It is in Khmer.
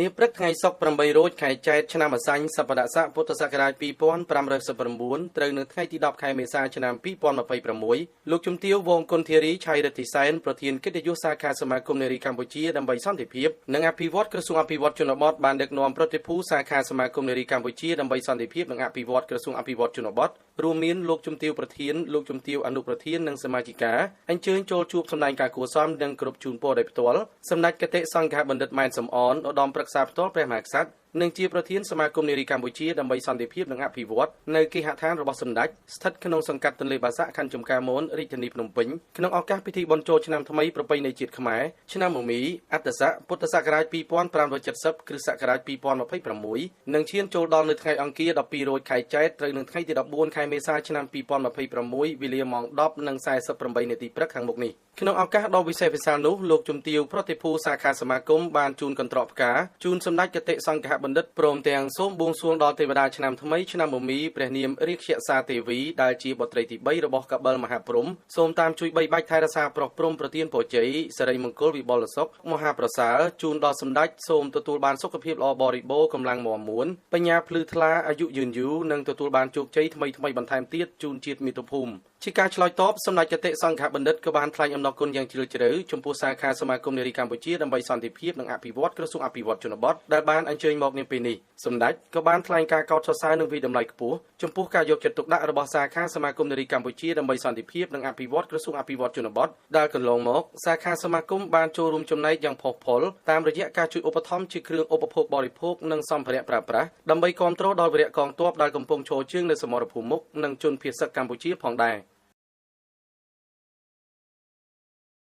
នាព្រឹកថ្ងៃសុក្រ8រោចខែចែត្រឆ្នាំអសាញ់សពតស័កពុទ្ធសករាជ2569ត្រូវនៅថ្ងៃទី10ខែមេសាឆ្នាំ2026លោកជំទាវវងគុណធារីឆៃរិទ្ធីសែនប្រធានកិត្តិយសសាខាសមាគមនារីកម្ពុជាដើម្បីសន្តិភាពនិងអភិវឌ្ឍក្រសួងអភិវឌ្ឍជនបទបានដឹកនាំប្រតិភូសាខាសមាគមនារីកម្ពុជាដើម្បីសន្តិភាពនិងអភិវឌ្ឍក្រសួងអភិវឌ្ឍជនបទរួមមានលោកជំទាវប្រធានលោកជំទាវអនុប្រធាននិងសមាជិកាអញ្ជើញចូលជួបសម្ដែងការគួរសមនិងគ្រប់ជូនពរដោយផ្ទាល់សម្ដេចគតិសង្ឃបណ្ឌិតម៉ែនសំអនឧត្តមប្រឹក្សាផ្ទាល់ព្រះមហាក្សត្រនិងជាប្រធានសមាគមនារីកម្ពុជាដើម្បីសន្តិភាពនិងអភិវឌ្ឍនៅគេហដ្ឋានរបស់សម្ដេចស្ថិតក្នុងសង្កាត់ទន្លេបាសាក់ខណ្ឌចំការមនរាជធានីភ្នំពេញក្នុងឱកាសពិធីបុណ្យចូលឆ្នាំថ្មីប្រពៃណីជាតិខ្មែរឆ្នាំមមីអត្តស័កពុទ្ធសករាជ2570គ្រិស្តសករាជ2026និងឈានចូលដល់នៅថ្ងៃអង្គារ12រោចខែចែត្រត្រូវនឹងថ្ងៃទី14ខែមេសាឆ្នាំ2026វេលាម៉ោង10:48នាទីព្រឹកខាងមុខនេះក្នុងឱកាសដ៏វិសេសវិសាលនោះលោកជំទាវប្រតិភូសាខាសមាគមបានជូនកន្ត្រកផ្កាជូនសម្ដេចគតិសង្ឃបណ្ឌិតព្រមទាំងសូមបួងសួងដល់ទេវតាឆ្នាំថ្មីឆ្នាំមមីព្រះនាមរាជសាទេវីដែលជាបុត្រីទី3របស់កបិលមហាព្រំសូមតាមជួយបីបាច់ថែរក្សាប្រុសព្រំប្រទានពរជ័យសិរីមង្គលវិបុលសុខមហាប្រសើរជូនដល់សម្ដេចសូមទទួលបានសុខភាពល្អបរិបូរណ៍កម្លាំងមាំមួនបញ្ញាភ្លឺថ្លាអាយុយឺនយូរនិងទទួលបានជោគជ័យថ្មីៗបន្ថែមទៀតជូនជាតិមាតុភូមិជាការឆ្លើយតបសម្ដេចគតិសង្ឃបណ្ឌិតក៏បានថ្លែងអំណរគុណយ៉ាងជ្រាលជ្រៅចំពោះសាខាសមាគមនារីកម្ពុជាដើម្បីសន្តិភាពនិងអភិវឌ្ឍក្រសួងអភិវឌ្ឍជនបទដែលបានអញ្ជើញមកនាពេលនេះសម្ដេចក៏បានថ្លែងការកោតសរសើរនិងវិតម្លៃខ្ពស់ចំពោះការយកចិត្តទុកដាក់របស់សាខាសមាគមនារីកម្ពុជាដើម្បីសន្តិភាពនិងអភិវឌ្ឍក្រសួងអភិវឌ្ឍជនបទដែលកន្លងមកសាខាសមាគមបានចូលរួមចំណែកយ៉ាងផុសផុលតាមរយៈការជួយឧបត្ថម្ភជាគ្រឿងឧបភោគបរិភោគនិងសម្ភារៈប្រើប្រាស់ដើម្បីគាំទ្រដល់វីរៈកងទ័ពដែលកំពុងឈរជើងនៅសមរភូមិមុខនិងជនភៀសសឹកកម្ពុជាផងដែរ។